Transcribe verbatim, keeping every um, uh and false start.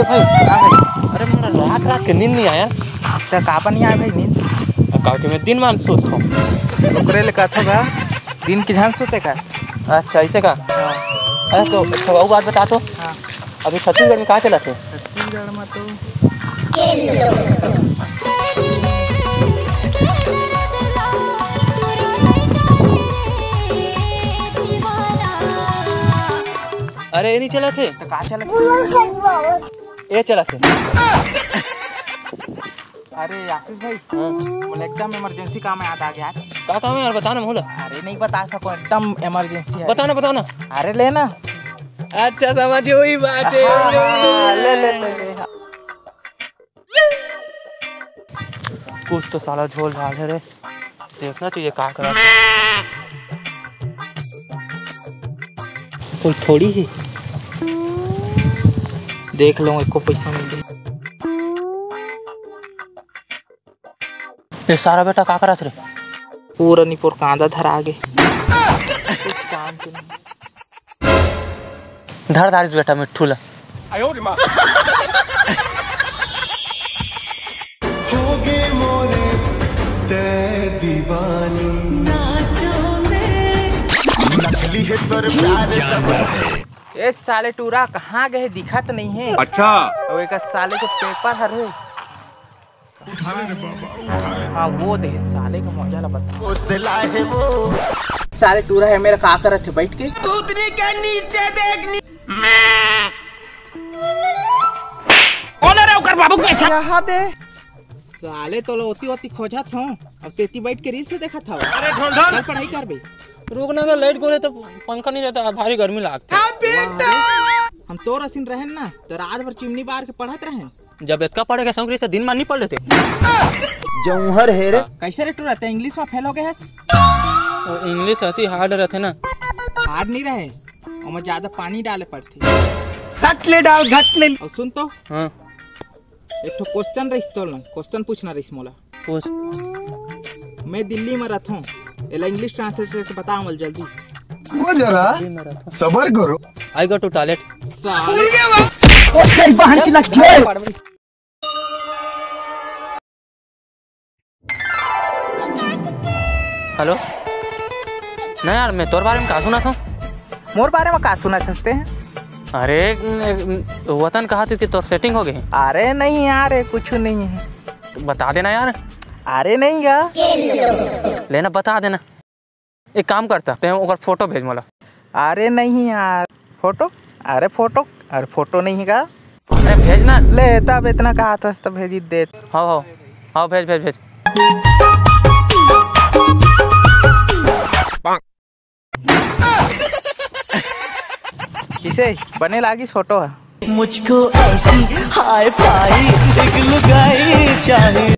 भाई, का भाई? अरे, मोला रात रात के नींद नहीं आया। त काबर नहीं आया भाई नींद? अब का के मैं दिन मान सोत हूँ। ओकरे ले कथो का, दिन के झन सोते का? अच्छा, ऐसे का? हाँ। अरे, तो, तो वो बात बता तो। हाँ। अभी छत्तीसगढ़ में का चलत हे? छत्तीसगढ़ में तो अरे, ये नहीं चलत हे। तो का चलत हे? ये चलत हे। अरे आशीष भाई, हाँ। मोला एकदम इमरजेंसी काम याद आ गया यार। का काम है यार, बता ना मोला। अरे नहीं बता सको, एकदम इमरजेंसी है। बता ना, बता ना। अरे ले ना। अच्छा समझ, वही बात है। हाँ, हाँ, ले, ले, ले, ले, हाँ। कुछ तो साला झोल झाल है रे, देखना चाहिए का करा। कोई थोड़ी ही देख लो, एको पैसा मिल जाए। ये सारा बेटा का करत रे? पूरा निपोर कांदा धरा आगे। कुछ काम के नहीं। धर धारिस बेटा मिट्ठू ला। ए साले टूरा कहाँ गए, दिखत नहीं है। अच्छा। और एक साले के पेपर हर है। हाँ, वो दे साले का मजा ला बता। साले टूरा है मेरा, का करत है बैठ के? कौन है रे ओकर बाबू के पीछे? यहाँ दे। साले तो ओती ओती खोजत हूँ, अब तेती बैठ के रील्स देखत हूँ। अरे ढोल ढोल। चल पढ़ाई कर बे। रुक ना, लाइट गोले तो पंखा नहीं रहता, भारी गर्मी लागता। वाह रे। हम तोर असिन रहन ना, तो रात भर चिमनी बार के पढ़त रहन। जब इतका पढ़े के शौक रहिस, दिन मा नहीं पढ़ लेते। जौहर है रे। कैसे रे टूरा, ते इंग्लिश में फेल हो गए हस? वो इंग्लिश अति हार्ड रहते ना। हार्ड नहीं रहे, ओमा ज्यादा पानी डाले पड़थे। घट ले डाल, घट ले। और सुन तो। हाँ। एक ठो क्वेश्चन रहिस तोर ला, क्वेश्चन पूछना रहिस मोला। पूछ। मैं दिल्ली में रहता हूँ, एला इंग्लिश ट्रांसलेट करके बता मोला जल्दी। रुको जरा, सबर करो। I go to toilet। साले। हेलो। नहीं यार, मैं तोर बारे में का सुनत हूँ? मोर बारे में का सुनत हस ते? अरे, वतन कहा थी कि तोर सेटिंग हो गई? अरे नहीं यार, ये कुछ नहीं है। तो बता देना यार। अरे नहीं गा। लेना, बता देना। एक काम करता, ते ओकर फोटो भेज मोला। अरे नहीं यार, फोटो? अरे फोटो, अरे फोटो नहीं है का? अरे भेज ना। ले, तब इतना कहा था तो भेज ही दे। हाँ, हाँ, हाँ, भेज, भेज, भेज। किसे बने लागिस फोटो है? मुझको ऐसी हाई फाई एक लुगाई चाहिए।